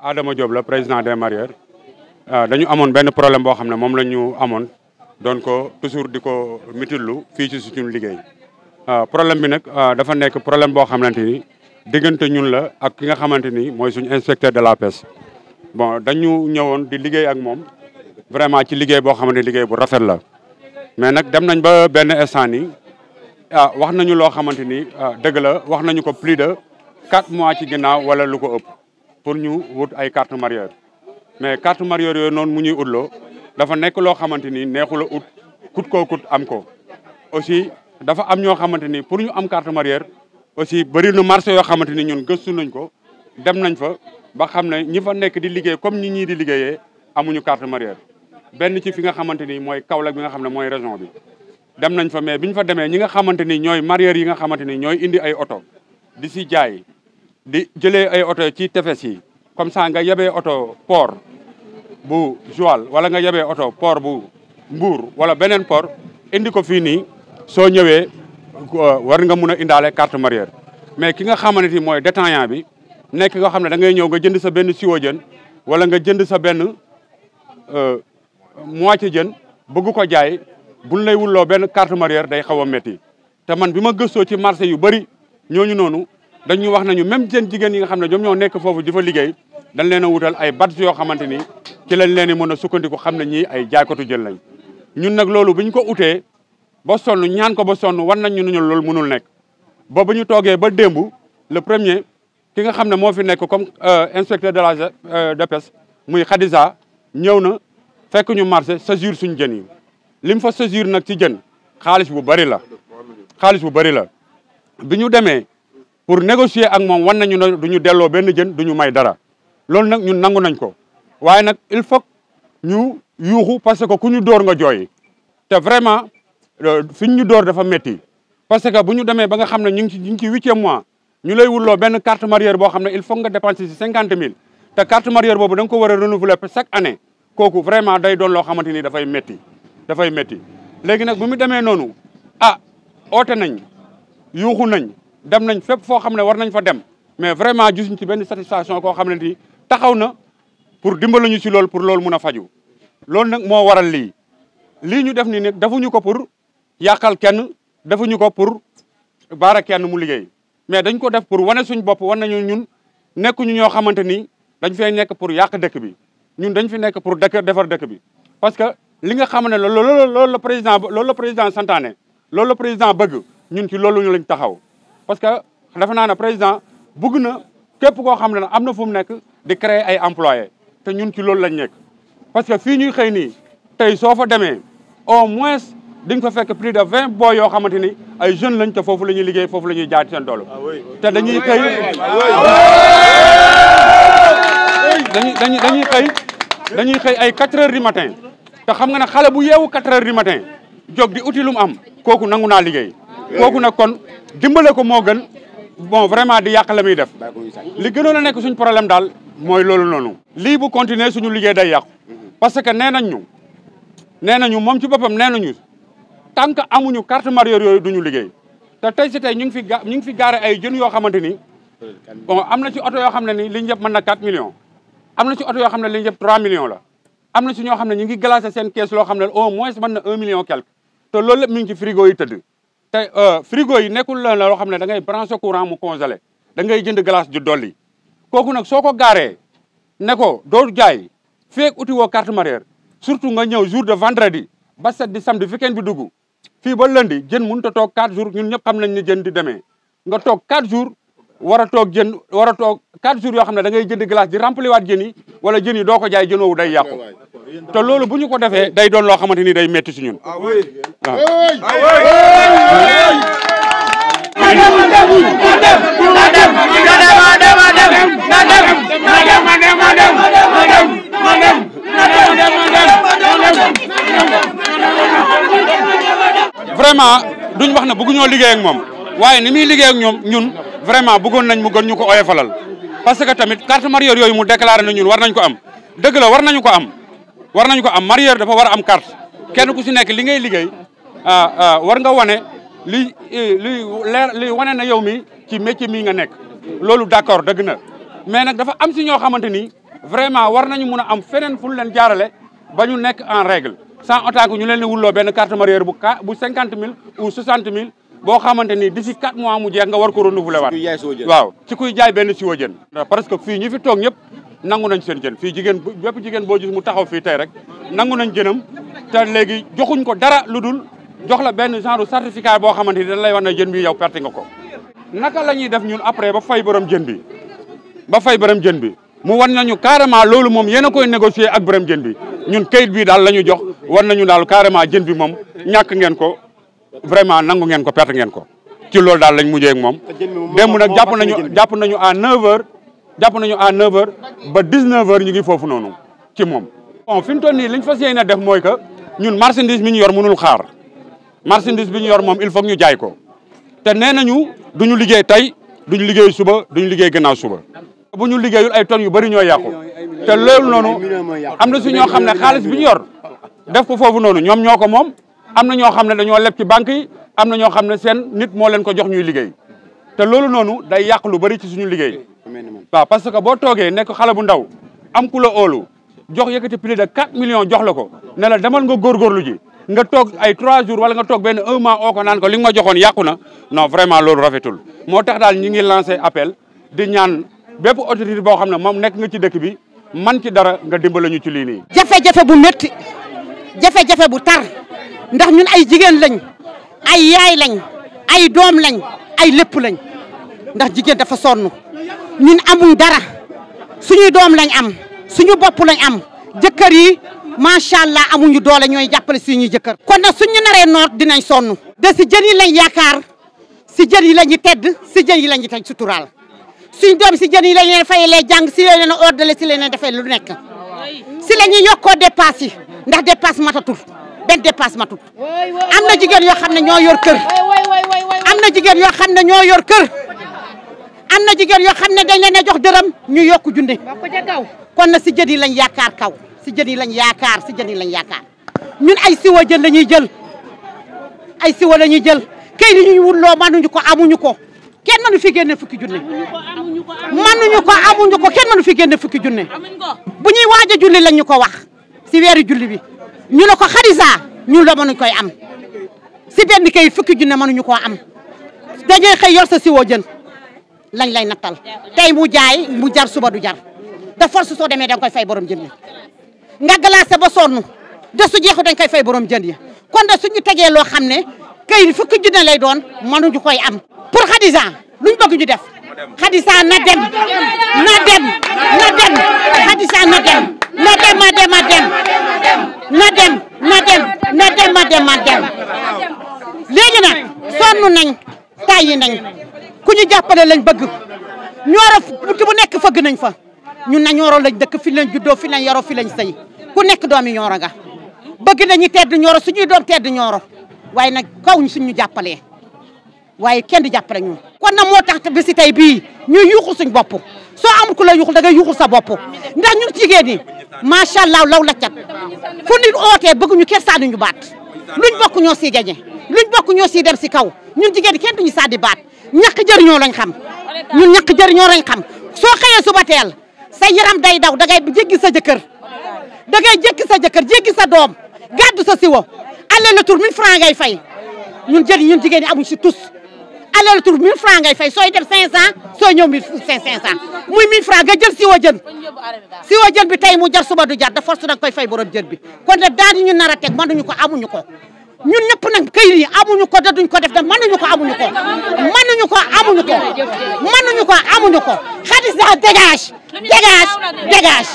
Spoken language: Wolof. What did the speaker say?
Adama Diop la président des mareyeurs dañu amoon benn problème boo xam ne moom la ñu amoon doon ko toujours di ko mititlu fii ci suñu liggéey problème bi nag dafa nekk problème boo xamante ni diggante ñun la ak ki nga xamante ni mooy suñu inspecteur de la pêche bon dañu ñëwoon di liggéey ak moom vraiment ci liggéey boo xamante ni liggéey bu rafet la mais nag dem nañ ba benn instant ni wax nañu loo xamante ni dëgg la wax nañu ko plus de 4 mois ci ginnaaw wala lu ko ëpp pour ñu wut ay carte mareyeur mais carte mareyeur yooyu noonu mu ñuy utloo dafa nekk loo xamante ni neexul a ut kut koo kut am ko aussi dafa am ñoo xamante ni pour ñu am carte mareyeur aussi bëri na marché yoo xamante ni ñun gëstu nañ ko dem nañ fa ba xam ne ñi fa nekk di liggéey comme ñi ñii di liggéeyee amuñu carte mareyeur benn ci fi nga xamante ni mooy Kaolack bi nga xam ne mooy région bi dem nañ fa mais biñ fa demee ñi nga xamante ni ñooy mareyeur yi nga xamante ni ñooy indi ay oto di si jaay di jëlee ay oto ci tefes yi comme ça nga yebee oto port bu Joal wala nga yebee oto port bu Mbour wala beneen port indi ko fii nii soo ñëwee war nga mun a indaale carte mareyeur mais ki nga xamante ni mooy détaillant bi nekk nga xam ne da ngay ñëw nga jënd sa benn siwo jën wala nga jënd sa benn moitié jën bëgg ko jaay buñ lay wulloo benn carte mareyeur day xaw a métti te man bi ma gëstoo ci marché yu bëri ñooñu noonu dañu wax nañu même seen jigéen yi nga xam ne ñoom ñoo nekk foofu di fa liggéey dañ leen a wutal ay badge yoo xamante ni ci lañ leen di mën a sukkandiku xam ne ñii ay jaaykatu jën lañ ñun nag loolu biñ ko utee ba sonn ñaan ko ba sonn war nañ ñu loolu mënul nekk ba ñu toogee ba démb le premier ki nga xam ne moo fi nekk comme inspecteur de la de pêche muy Khadija ñëw na fekk ñu marché saisir suñu jën yi lim fa saisir nag ci jën xaalis bu bëri la xaalis bu bëri la bi ñu demee pour négocier ak moom wan nañu ne du ñu delloo benn jën du ñu may dara loolu nag ñun nangu nañ ko waaye nag il faut ñu yuuxu parce que ku ñu dóor nga jooy te vraiment fi ñu dóor dafa métti parce que bu ñu demee ba nga xam ne ñu ngi ci 8e mois ñu lay wulloo benn carte mareyeur boo xam ne il faut nga dépenser ci 50 000 te carte mareyeur boobu da nga ko war a renouveler chaque année kooku vraiment day doon loo xamante ni dafay métti léegi nag bu mu demee noonu oote nañ yuuxu nañ dem nañ fépp foo xam ne war nañ fa dem mais vraiment gisuñ ci benn satisfaction koo xam ne ni taxaw na pour dimbali ñu ci loolu pour loolu mun a faju loolu nag moo waral lii ñu def ni nag defuñu ko pour yàqal kenn defuñu ko pour baara kenn mu liggéey mais dañ ko def pour wane suñ bopp wan nañu ñun nekkuñu ñoo xamante ni dañ fay nekk pour yàq dëkk bi ñun dañ fi nekk pour defar dëkk bi parce que li nga xam ne loolu la président santaane loolu la président bëgg ñun ci loolu ñu lañ taxaw parce que dafa naa ne président bëgg na képp koo xam ne am na fu mu nekk di créer ay employés te ñun ci loolu lañ nekk parce que fii ñuy xëy nii tey soo fa demee au moins di nga fa fekk plus de 20 boy yoo xamante ni ay jeunes lañ te foofu la ñuy liggéey foofu la ñuy jaay seen doole te dañuy xëy ay 4 heures du matin te xam nga ne xale bu yeewu 4 heures du matin jóg di uti lu mu am kooku nangu naa liggéey kooku nag kon dimbale ko moo gën bon vraiment di yàq la muy def li gënoon a nekk suñ problème daal mooy loolu noonu lii bu continuer suñu liggéey day yàqu parce que nee nañu moom ci boppam nee nañu tant que amuñu carte mareyeur yooyu duñu liggéey te tey si tey ñu ngi fi gaare ay jën yoo xamante ni bon am na ci oto yoo xam ne ni li ñu yëpp mën na 4 millions am na ci oto yoo xam ne li ñu yëpp 3 millions la am na ci ñoo xam ne ñu ngi glacé seen kees loo xam ne au moins mën na 1 million quelque te loolu lépp mi ngi ci frigo yi tëdd te frigo yi nekkul la loo xam ne da ngay branché courant mu congelé da ngay jënd glace ju dolli kooku nag soo ko gaaree ne ko doo jaay feek uti woo carte mareyeur surtout nga ñëw jour de vendredi ba set di samedi weekend bi dugg fii ba lundi jën mënut a toog 4 jours ñun ñëpp xam nañ ne jën di demee nga toog 4 jours war a toog 4 jours yoo xam ne da ngay jënd glace di remplir waat jën yi wala jën yi doo ko jaay jën woowu day yàqu te loolu bu ñu ko defee day doon loo xamante ni day metti si ñun vraiment duñ wax ne bëgguñoo liggéey ak moom waaye ni muy liggéey ak ñoom ñun vraiment bëggoon nañ mu gën ñu ko oyofalal parce que tamit carte mareyeur yooyu mu déclaré na ñun war nañ ko am dëgg la war nañu ko am mareyeur dafa war a am carte kenn ku si nekk li ngay liggéey war nga wane li wane na yow mi ci métier mii nga nekk loolu d'accord dëgg na mais nag dafa am si ñoo xamante ni vraiment war nañu mun a am feneen fu ñu leen jaarale ba ñu nekk en règle sans autant que ñu leen di wulloo benn carte mareyeur bu 50 000 ou 60 000 boo xamante ni d'ici 4 mois mu jeex nga war ko renouveler waat waaw ci kuy jaay benn siwo jën parce que fii ñi fi toog ñëpp nangu nañ seen jën fii jigéen bépp jigéen boo gis mu taxaw fii tey rek nangu nañ jënam te léegi joxuñ ko dara lu dul jox la benn genre certificat boo xamante ni dañ lay wax ne jën bi yow perte nga ko naka la ñuy def ñun après ba fay borom jën bi mu wan nañu carrément loolu moom yéen a koy négocier ak borom jën bi ñun kayit bii daal la ñu jox wan nañu daal carrément jën bi moom ñàkk ngeen ko vraiment nangu ngeen ko perte ngeen ko ci loolu daal lañ mujjee ak moom démb nag jàpp nañu à 9h à 9h ba 19h ñu ngi foofu noonu ci moom bon fi mu toll nii liñ fas yéene def mooy que ñun marchandise bi ñu yor mënul xaar marchandise bi ñu yor moom il faut ñu jaay ko te nee nañu duñu liggéey tey duñu liggéey suba duñu liggéey gannaaw suba bu ñu liggéeyul ay tonnes yu bëri ñoo yàqu te loolu noonu am na si ñoo xam ne xaalis bi ñu yor def ko foofu noonu ñoom ñoo ko moom am na ñoo xam ne dañoo leb ci banque yi am na ñoo xam ne seen nit moo leen ko jox ñuy liggéey te loolu noonu day yàq lu bëri ci suñu liggéey waaw parce que boo toogee nekk xale bu ndaw am ku la óolu jox yëkkati plus de 4 millions jox la ko ne la demal nga góorgóorlu ji nga toog ay 3 jours wala nga toog benn 1 mois oo ko naan ko li nga ma joxoon yàqu na non vraiment loolu rafetul moo tax daal ñi ngi lancé appel di ñaan bépp autorité boo xam ne moom nekk nga ci dëkk bi man ci dara nga dimbala ñu ci lii nii. jafe-jafe bu métti jafe-jafe bu tar ndax ñun ay jigéen lañ ay yaay lañ ay doom lañ ay lépp lañ ndax jigéen dafa sonn ñun amuñ dara suñuy doom lañ am suñu bopp lañ am jëkkër yi macha allah amuñu doole ñooy jàppale suñuy jëkkër. kon nag suñu naree noot dinañ sonn. de si jën yi lañ yaakaar si jën yi lañu tedd si jën yi lañu teg suturaal. suñ doom si jën yi lañ leen fayalee jàng si leen ordale si leen defee lu nekk si la ñuy yokkoo dépasse yi ndax dépasse matatul benn dépasse matul am na jigéen yoo xam ne ñoo yor kër am na jigéen yoo xam ne ñoo yor kër am na jigéen yoo xam ne dañ leen a jox dërëm ñu yokku junne kon na si jën yi lañ yaakaar kaw si jën yi lañ yaakaar si jën yi lañ yaakaar ñun ay siwo jën la ñuy jël ay siwo la ñuy jël kay li ñu wulloo mënuñu ko amuñu ko kenn mënu fi génne fukki junne mënuñu ko amuñu ko kenn mënu fi génne fukki junne bu ñuy waaj a julli lañ ñu ko wax si weeru julli bi ñu la ko xadisa ñun la mënuñ koy am si benn kayit fukki junne mënuñu koo am dañuy xëy yor sa siwo jën lañ lay nattal tey mu jaay mu jar suba du jar de force soo demee danga koy fay borom jën yi nga glacé ba sonn de su jeexu dañ koy fay borom jën yi kon de suñu tegee loo xam ne kayit fukki junne lay doon mënuñu koy am pour Khadija luñ bëgg ñu def Khadija na dem na dem na dem Khadija na dem na dem na dem na dem na dem na dem na dem na dem na dem léegi nag sonn nañ tàyyi nañ ku ñu jàppale lañ bëgg ñooro buntu bu nekk fëgg nañ fa ñun na ñooro lañ dëkk fi lañ juddoo fi lañ yaroo fi lañ sëy ku nekk doomi ñooro nga bëgg nañu tedd ñooro suñuy doom tedd ñooro waaye nag kaw ñu suñu jàppalee waaye kenn di jàppale ñun kon nag moo tax bi si tey bii ñuy yuuxul suñ bopp soo amul ku la yuuxul da ngay yuuxul sa bopp ndax ñun jigéen ñi macha allah law la cat fu nit ootee bëgguñu kenn sànni ñu baat luñ bokk ñoo siy gañe luñ bokk ñoo siy dem si kaw ñun jigéen ñi kenn duñu sànni baat ñàkk jëriñoo lañ xam ñun ñàkk jëriñoo lañ xam soo xëyee suba teel sa yaram day daw dangay jéggi sa jëkkër dangay jéggi sa jëkkër jéggi sa doom gàddu sa siwo aller le tour 1000 francs ngay fay ñun ñun jigéen ñi amuñ si tous aller le tour 1000 francs ngay fay sooy dem 500 sooy ñëw 1500 muy 1000 francs nga jël siwo jën bi tey mu jar suba du jar de force danga koy fay borom jën bi kon nag daal ñu nar a teg mënuñu ko amuñu ko ñun ñëpp nag kayit yi amuñu ko da duñ ko def da mënuñu ko amuñu ko mënuñu ko amuñu ko mënuñu ko amuñu ko Khadija dégage dégage dégage